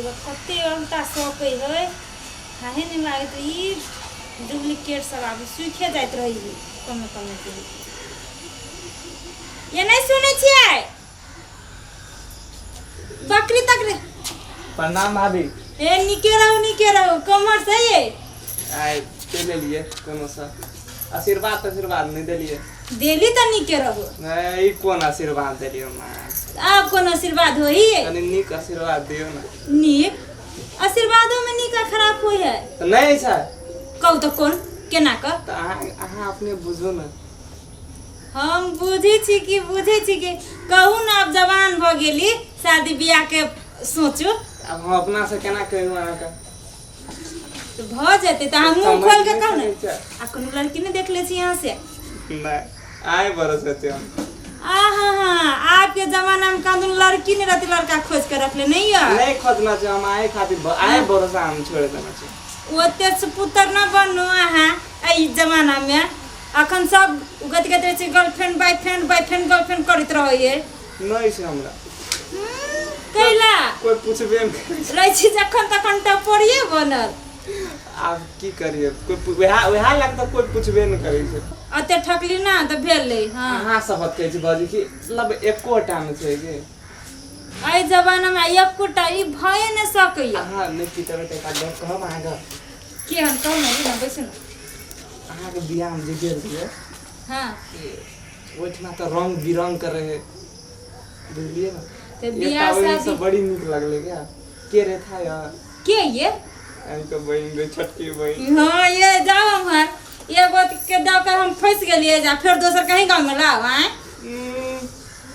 रे बा, कते अलता सकै है हाहे नहि लागैत रहै। ई डुप्लीकेट सब आब सुखे जाइत रहै है कमे कमे के ये नहि सुनै छियै बकरी तकरी प्रणाम भाभी। ए नीके रहू, नीके रहू। कमर से ये आइ चलि एलियै कोनो सा आशीर्वाद आशीर्वाद नहि देलियै। देली तऽ नीके रहू। नहि, ई कोन आशीर्वाद देलियै माँ? आब कोन आशीर्वाद होई? कनि नीक आशीर्वाद दियौ ने। नीक आशीर्वादो में नीक आ खराब होई है? तऽ नहि छै। कहू तऽ कोन केना कऽ? तऽ अहाँ अहाँ अपने बुझू ने। हम बुझै छी कि बुझै छी कि कहू ने, आब जवान भऽ गेली, शादी बियाह के सोचू। आब हम अपना से केना कहू अहाँके? तऽ भऽ जेतै तऽ अहाँ मुँह समझ खोल के नहि कहू ने। सकै छै। आ कोनो लड़की नहि देखले छी अहाँ से? नहि, आइ बरस छै हम। आ हाँ हाँ, आपके जमाना में कानून लड़की नहीं रहती, लड़का खोज के रखले नहीं है। नहि खोजना छै हम, आइ खातिर आइ भरोसा हम छोड़ि देने छी। ओते सुपुत्र न बनू अहाँ एहि जमाना में। अखन सब गति गति रहै छै, गर्लफ्रेंड बॉयफ्रेंड बॉयफ्रेंड गर्लफ्रेंड करैत रहैए। नहि छै हमरा। कैला? कोइ पुछबे नहि करै छै। रहै छी जखन तखन टपोरिये बनल। आब की करियै, कोइ वएह वएह लग तऽ कोइ पुछबे नहि करै छै। अते ठकली ना तऽ भेलै। हँ, अहाँ शपथ कहै छी बाबूजी कि मतलब एकोटा नहि छै कि एहि जमानामे एकोटा ई भए नहि सकैए। अहाँ नहि पितबै तऽ एकटा गप कहब अहाँके। केहन? कहू ने, ने बैसू ने। अहाँके बियाहमे जे गेल रहियै, ओहिठिना तऽ रंग बिरंग के रहै, बुझलियै ने? तऽ एकटा बियाह ओहिमे शादी से बड़ी नीक लगलै। क्या के रे था यार? के ये? अहाँके बहिन रे, छोटकी बहिन। हाँ, ये जाओ उम्हर। एगो के दऽ के हम फँसि गेलियै, जा फेर दोसर कहीं गाँवमे लाउ आँय।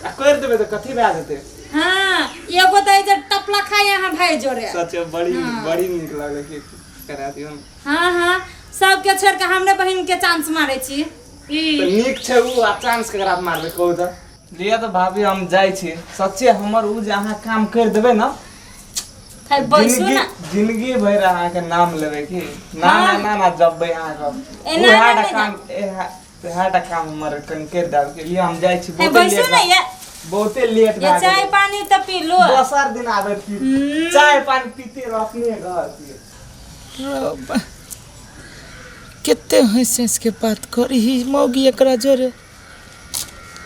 आ करि देबै तऽ कथी भए जेतै? हाँ, एगो तऽ एहि जे टपला खाइ अहाँ भाइ जोरे। सच बड़ी बड़ी नीक लगलै कि करा दियौ ने। हाँ हाँ, सबके छोड़ के हमरे बहिन के चांस मारे छी ई। तऽ नीक छै उ, आ चांस केकरा मारबै कहू तऽ? लिअ तऽ भाभी, हम जाइ छी। सच्चे हमर उ जे अहाँ काम करि देबै ने, खाली बैसू जिंदगी ने। जिंदगी भरि अहाँके नाम लेबै कि ना ना ना ना जपबै अहाँके। एना उएह नहि टा काम इएह टा काम हमर कनि करि देब के लिए, हम जाइ छी। हे, बहुते बैसू लेट ने ये। बहुते लेट ये भए चाय गेलै। पानी तऽ पी लू। दोसर दिन आबै पी चाय पानी पीते रह अपने घर से। रौ बा, कते हँसि हँसि के बात करही मौगी एकरा जोरे।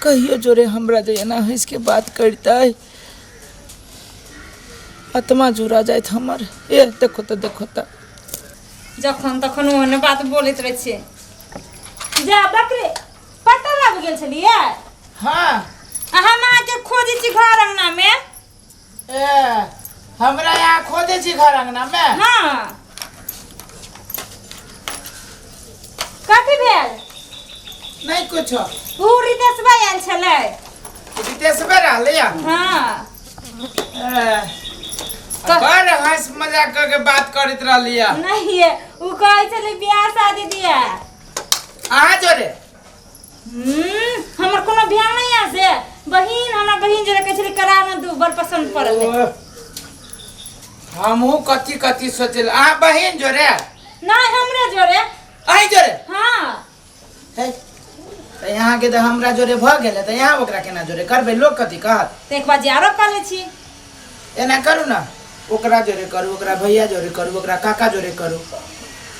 कहियो जोरे हमरा जे एना हँसि के बात करितै, आत्मा जुड़ा जाइत हमर। ए देखो तऽ, देखो तऽ। जखन तखन ओहने बात बोलैत रहै छियै। जा बकरी पता लाग गेल छलियै? हाँ। आ हम अहाँके खोजै छी घर अंगना में। ए हमरा यहाँ खोजै छी घर अंगना में? हाँ, कथी भेल? नहीं कुछो। उ रितेश भाई आयल छलै। रितेश बे रहलै या? हाँ। ए, बड़ हंस मजाक करके बात करैत रहली या। नहीं ये उ कहै छलै बियाह शादी दिया। अहाँ जोरे? हमर कोनो बियाह नहीं है से बहिन, हमरा बहिन जोरे कहै छलै करा न दू, बड़ पसंद पड़ल है। ओह, हमहूँ कथी कथी सोचल, अहाँ बहिन जोरे? नहीं, हमरे जोरे। अहीं जोरे? हाँ। है तऽ यहाँके तऽ हमरा जोरे भऽ गेलै, तऽ यहाँ ओकरा केना जोरे करबै? लोक कथी कहत? तऽ एक बार आरो कऽ लै छी। एना करू ने, ओकरा जोरे करू, ओकरा भैया जोरे करू, ओकरा काका जोरे करू,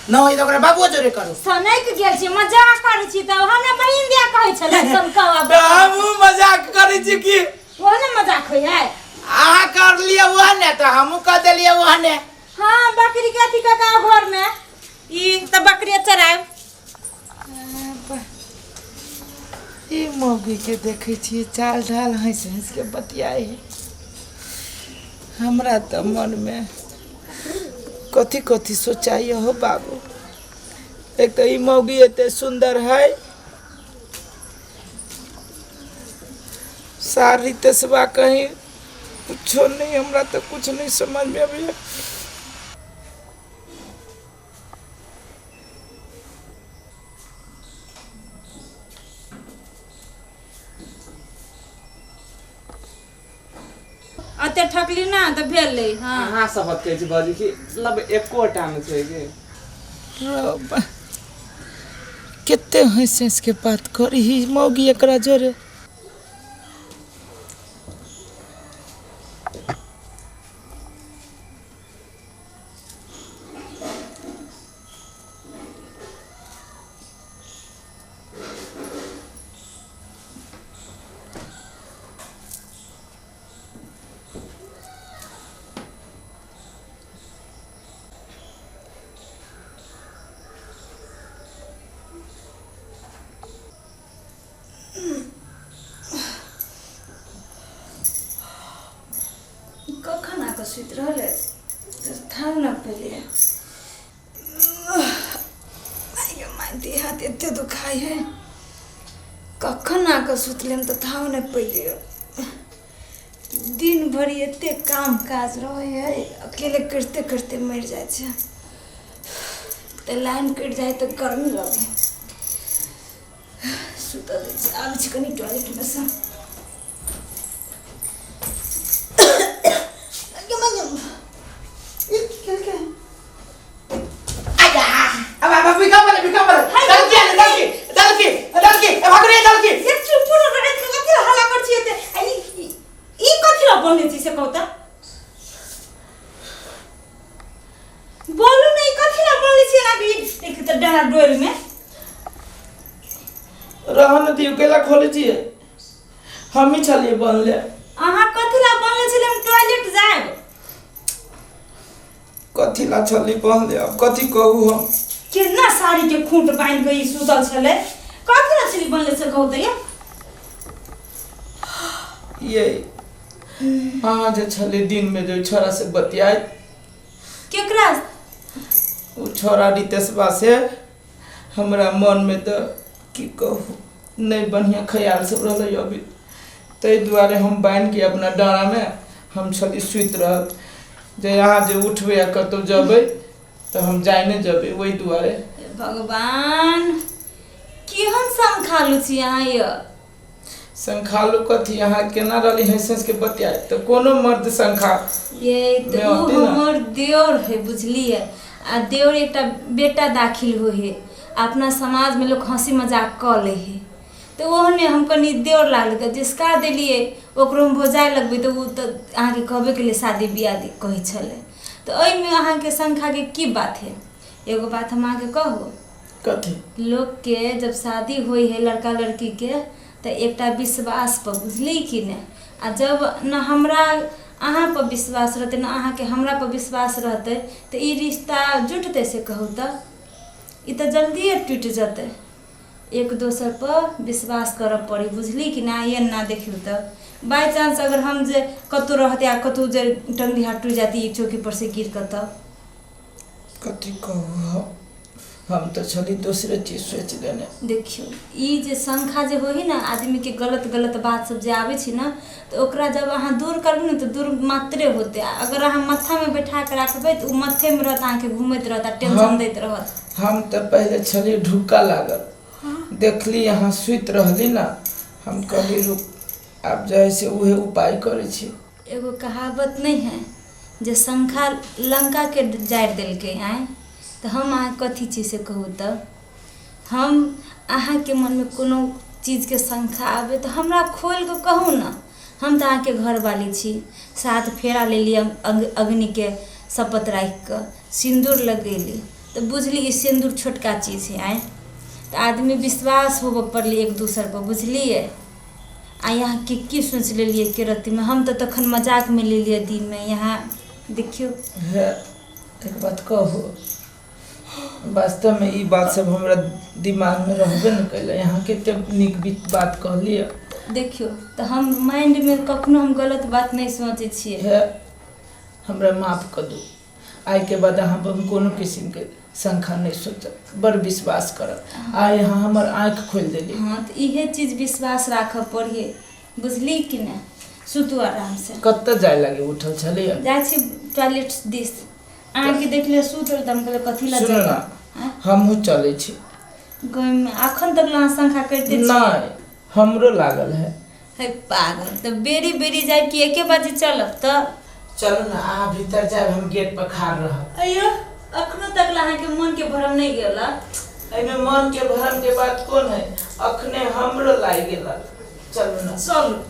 न होई तऽ ओकरा बाबुओ जोरे करू। सनक गेल छी, मजाक करै छी तऽ हमरा बहिन दिया कहै छलै सनकावा। तऽ हमहूँ मजाक करै छी की? ओहो ने मजाक होइ है। अहाँ कर लिअ वह ने, तऽ हमहूँ कऽ देलियै वह ने। हाँ, बकरी के अथी कऽ के घर में ई तऽ बकरी चरायब। ई मौगीके देखै छियै चाल ढाल, हँसि हँसि के बतियाइ है। हमरा तऽ मनमे कथी कथी सोचाइए हो बाबू। एक तऽ ई मौगी एते सुन्दर है, सारी तेसबा कहीं कुछो नहीं। हमरा तऽ कुछ नहीं समझ में अबैया। अते ठकली ना तऽ भेलै। हँ, अहाँ शपथ कहै छी बाबूजी कि मतलब एकोटा नहि छै कि। रौ बा, कते हँसि हँसि के बात करही मौगी एकरा जोरे। रहलै तऽ थाम न पेलियै। माय देह हाथ एते दुखाइ है, कखन आके सुतले हम तऽ थाह नहि पेलियै। दिन भरि एते काम काज रहै है, अकेले करिते करिते मरि जाइ छै। तऽ लाइन कटि जाइ तऽ गर्मी लगे। सुतल छी, आबै छी कनि टॉयलेटमे सँ। अब अब बिका बले बिका बले दलकी आले दलकी दलकी दलकी ए भागरे दलकी। ये चुप रह, राति के कथी हल्ला कर छी एते? आ ई ई कथी ला बोलने छी से कहू त, बोलू ने, ई कथी ला बोलने छी एना कि देख त डरा डोल में रहन दियो, केला खोले छिए, हम ही छलिए बनले। अहाँ कथी ला बोलने छलिए हम टॉयलेट जायब? कथी ला छली बनले, अब कथी कहू हम? केना साड़ी के खूंट बांधि के ई सुतल छलै, कथी ला छली बनले से कहू त? ये अहाँ जे छली दिन में जो छोरा से बतियाइत। केकरा? ओ छोरा रितेशबा से। हमरा मन में तऽ की कहू नहीं बढ़िया ख्याल सब रहलै अभी, ताहि दुआरे हम बान्हि के अपना डाँड़ा में हम छली सुति रहल जे अहाँ जे उठबै आ कतहु जेबै तऽ हम जाय नहि जेबै, ओहि दुआरे। हे भगवान, केहन शंखालु छी अहाँ यौ। शंखालु कथी, अहाँ केना रहली हँसि हँसि के बतियाइ तऽ कोनो मर्द शंखा ये तऽ मे ओ होतै ने। हमर देवर है बुझलियै, आ देवर एकटा बेटा दाखिल होइ है, अपना समाजमे लोक हँसी मजाक कऽ लै है, तऽ ओहने हम कनि देवर लागलै तऽ जिसका देलियै, ओकरो हम भौजाइ लगबै तऽ ओ तऽ अहाँके कहबे केलियै शादी बियाह कहै छलै, तऽ एहिमे अहाँके शंखाके की बात है? एगो बात हम अहाँके कहू? कथी? लोकके जब शादी होइ है लड़का लड़कीके तऽ एकटा विश्वास पर, बुझलियै कि नहि? आ जब न हमरा अहाँ पर विश्वास रहतै न अहाँके हमरा पर विश्वास रहतै तऽ ई रिश्ता जुटतै से कहू तऽ? ई तऽ जल्दिए टूटि जेतै। एक दोसर पर विश्वास करऽ पड़ी, बुझली कि नहि? एना देखियौ तऽ बाइ चांस अगर हम जे कतहु रहतै आ कतहु जे टंगरी हाथ टूटि जाती ई चौकी पर से गिर कऽ तऽ कथी कहू, हम तऽ छली दोसरे चीज सोचि लेने। देखियौ, ई जे शंखा जे होइ हइ ने, आदमीके गलत गलत बात सब जे आबै छै ने, तऽ ओकरा जब अहाँ दूर करबै ने तऽ दूर मात्रे होतै, आ अगर अहाँ माथामे बैठा कऽ राखबै तऽ ओ माथेमे रहत, अहाँके घूमैत रहत आ टेंशन दैत रहत। हम तऽ पहिले छली ढुक्का लागल, देखली अहाँ सुति रहली ने, हम कहली रुक आब जे है से उहे उपाय करै छी। एगो कहावत नहि है जे शंखा लंकाके जारि देलकै? आँय, तऽ हम अहाँ कथी छी से कहू तऽ? हम अहाँके मनमे कोनो चीजके शंखा आबै तऽ हमरा खोलि कऽ कहू ने, हम तऽ अहाँके घरवाली छी। सात फेरा लेली अग्निके शपथ राखि कऽ, सिन्दूर लगेली, तऽ बुझली ई सिन्दूर छोटका चीज है? आँय, तऽ आदमी विश्वास होबऽ पड़लै एक दोसरपर, बुझलियै? आ यहाँ के की सोचि लेलियै एके रत्तीमे? हम तऽ तखन मजाकमे लेलियै दिनमे, यहाँ देखियौ। हे, एक बात कहू, वास्तवमे ई बात सब हमरा दिमागमे रहबे नहि कयलै, अहाँ कते नीक बात कहलियै। देखियौ तऽ हम माइंडमे कखनो हम गलत बात नहि सोचै छियै। हे, हमरा माफ कऽ दू, आइके बाद अहाँ पर हम कोनो किसिमके शंखा नहि सोचब, बड़ विश्वास करब। आइ अहाँ हमर आँखि खोलि देली। हँ, तऽ इहे चीज विश्वास राखऽ पड़ियै, बुझली कि नहि? सुतू आरामसँ। कतऽ जाय लागी उठल छलियै? जाइ छी टॉयलेट दिस, अहाँके देखलियै सुतल तऽ हम कहलियै कथी लए सुनू जेबै। ने, हमहूँ चलै छी। गाँवमे अखन तक अहाँ शंखा करिते छी? नहि, हमरो लागल है। हे पागल, तऽ बेरी बेरी जायब कि एके बजे चलब तऽ? चलू ने, अहाँ भीतर जायब, हम गेट पर खाड़ रहब। अयो, अखनो तक ला अहाँके मन के भरम नहि गेल? एहिमे मन के भरम के बात कोन है, अखने हमरो लागि गेल, चलू ने। चलू।